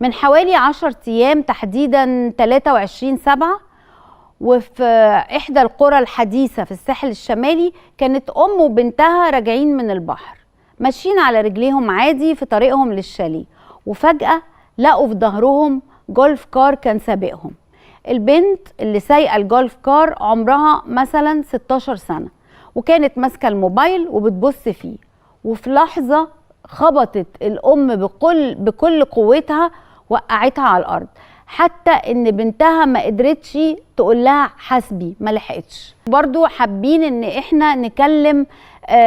من حوالي 10 أيام تحديدا 23/7، وفي إحدى القرى الحديثة في الساحل الشمالي كانت أم وبنتها راجعين من البحر، ماشيين على رجليهم عادي في طريقهم للشاليه، وفجأة لقوا في ظهرهم golf car كان سابقهم. البنت اللي سايقة ال golf car عمرها مثلا 16 سنة، وكانت ماسكة الموبايل وبتبص فيه، وفي لحظة خبطت الأم بكل قوتها وقعتها على الأرض، حتى ان بنتها ما قدرتش تقول لها حاسبي، ما لحقتش. برضو حابين ان احنا نكلم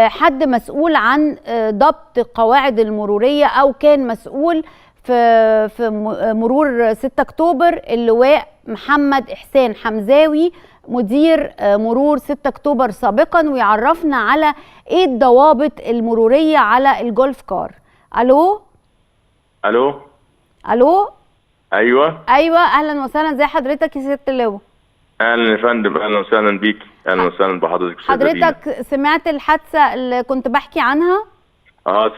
حد مسؤول عن ضبط القواعد المرورية، او كان مسؤول في مرور 6 اكتوبر، اللواء محمد إحسان حمزاوي مدير مرور 6 اكتوبر سابقا، ويعرفنا على ايه الضوابط المرورية على ال golf car. الو. الو. الو. ايوه. ايوه، اهلا وسهلا، ازي حضرتك يا سيادة اللواء؟ اهلا يا فندم، اهلا وسهلا بيك، اهلا وسهلا بحضرتك. حضرتك سمعت الحادثة اللي كنت بحكي عنها؟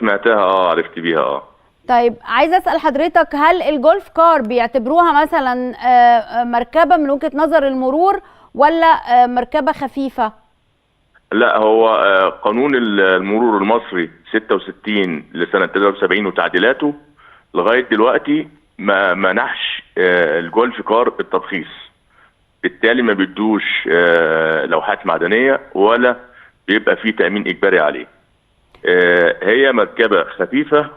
سمعتها، عرفت بيها. طيب، عايزه اسال حضرتك، هل ال golf car بيعتبروها مثلا مركبة من وجهه نظر المرور ولا مركبة خفيفة؟ لا، هو قانون المرور المصري 66 لسنه 73 وتعديلاته لغاية دلوقتي ما منحش ال golf car الترخيص، بالتالي ما بيدوش لوحات معدنية ولا بيبقى فيه تامين اجباري عليه. هي مركبة خفيفة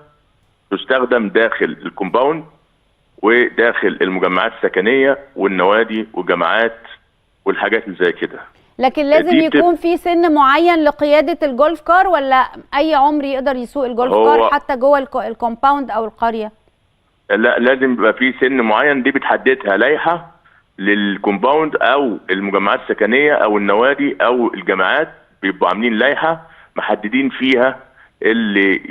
تستخدم داخل ال compound وداخل المجمعات السكنية والنوادي والجامعات والحاجات اللي زي كده. لكن لازم يكون في سن معين لقيادة ال golf car، ولا اي عمر يقدر يسوق ال golf car حتى جوه ال compound او القرية؟ لا، لازم يبقى في سن معين، دي بتحددها لائحة لل compound او المجمعات السكنية او النوادي او الجامعات، بيبقوا عاملين لائحة محددين فيها اللي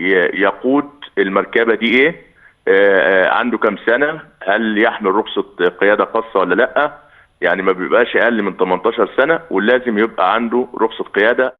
يقود المركبة دي ايه، عنده كام سنة، هل يحمل رخصه قيادة خاصة ولا لا، يعني ما بيبقاش اقل من 18 سنة، ولازم يبقى عنده رخصه قيادة.